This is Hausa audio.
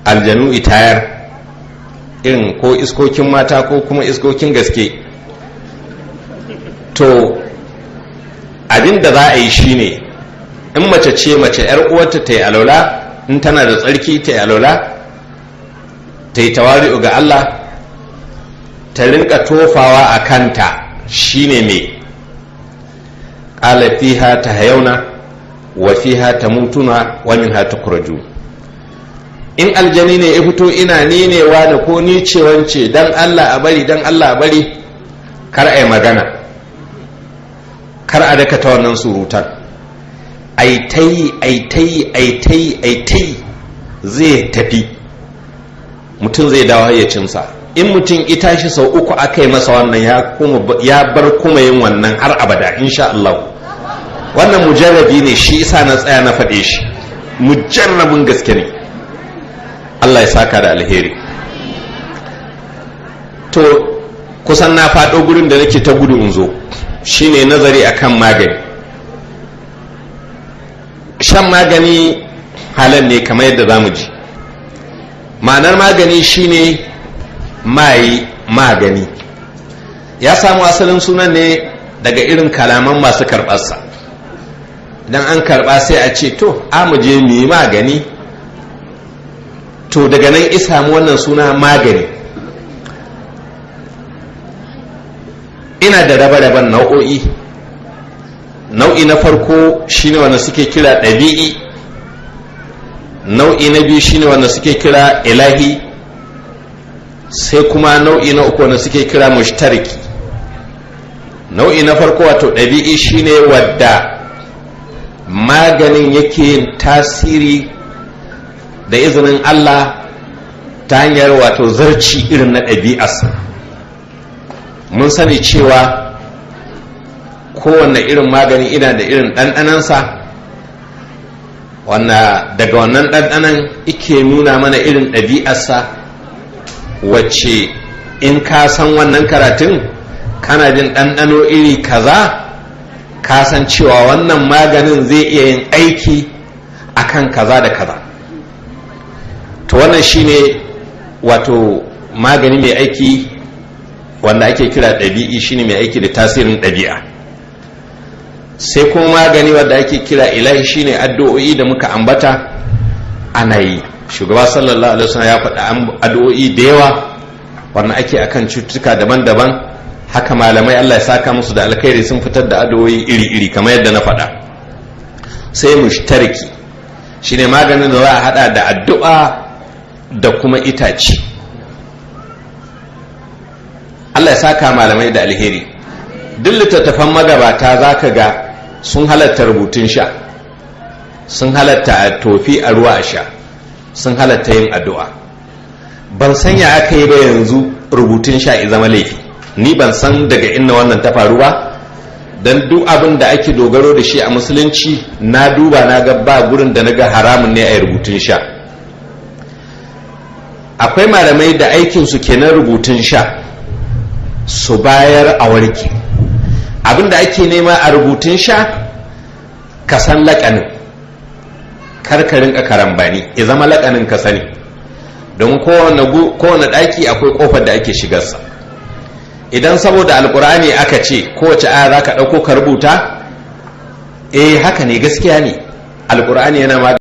Aljanu itayar irin ko iskokin mata ko kuma iskokin gaske. To, abin da za a yi shine, in mace ce, mace yar uwarta ta yi alola, in tana da tsarki ta yi alola, ta yi tawari'u ga Allah, ta rinka tofawa a kanta. Shine mai qala fiha tahyawna wa fiha tamutuna wa minha tukhraju. In aljani ne ya fito, ina ni ne wani ko ni ce wance, dan Allah a bari, dan Allah a bari, kar a yi magana, kar a dakata wannan surutan. Aitai, aitai, aitai, aitai, zai tafi, mutum zai dawo hayyacinsa. In mutum ita shi sau uku aka yi masa wannan, ya bar kuma yin wannan har abada, insha Allah. Wannan mujarrabi ne, shi isa na tsaya na faɗe shi, mujarrabin gaske ne. Allah ya saka da alheri. To, kusan na faɗo gurin da nake ta gudu in zo, shine nazari akan magani. Shan magani halal ne, kamar yadda za mu ji. Ma'anar magani shine mai magani. Ya samu asalin sunan ne daga irin kalaman masu karɓarsa. Idan an karɓa, sai a ce, "To, a mu je mu yi magani." To, daga nan isa samu wannan suna magani. Ina da rabe-raben nau'o'i. Nau'i na farko shine wanda suke kira ɗabi'i. Nau'i na biyu shine wanda suke kira ilahi. Sai kuma nau'i na uku wanda suke kira mushtariki. Nau'i na farko, wato ɗabi'i, shine wadda maganin yake tasiri da izinin Allah ta hanyar wato zarci irin na ɗabi'arsa. Mun sani cewa kowanne irin magani ina da irin ɗanɗanansa, wanda daga wannan ɗanɗanan ike nuna mana irin ɗabi'arsa, wacce in ka san wannan karatun, kana jin ɗanɗano iri kaza, ka san cewa wannan maganin zai iya yin aiki akan kaza da kaza. To, wannan shine wato magani mai aiki wanda ake kira ɗabi'i, shine mai aiki da tasirin ɗabi'a. Sai kuma magani wanda ake kira ilahi, shine addu'o'i da muka ambata ana yi. Shugaba sallallahu alaihi wasallam ya faɗa addu'o'i da yawa wannan ake akan cututtuka daban-daban. Haka malamai, Allah ya saka musu da alkhairi, sun fitar da addu'o'i iri-iri kamar yadda na faɗa. Sai mushtariki, shine maganin da za a hada da addu'a da kuma itace. Allah ya saka malamai da alheri. Duk littattafan magabata za ka ga sun halatta rubutun sha, sun halatta a tofi a ruwa a sha, sun halatta yin addu'a. Ban san ya aka yi ba yanzu rubutun sha zama laifi. Ni ban san daga inna wannan ta faru ba, don duk abin da ake dogaro da shi a musulunci, na duba na ga ba gurin da na ga haramun ne a yi rubutun sha. Akwai malamai da aikinsu kenan, rubutun sha su bayar a warke. Abin da ake nema a rubutun sha, ka san laƙanin, karkarin karambani, ya zama laƙanin ka sani, don kowane ɗaki akwai ƙofar da ake shigarsa. Idan saboda Alkur'ani aka ce kowace aya za ka ɗauko ka rubuta, eh, haka ne, gaskiya ne, Alkur'ani yana.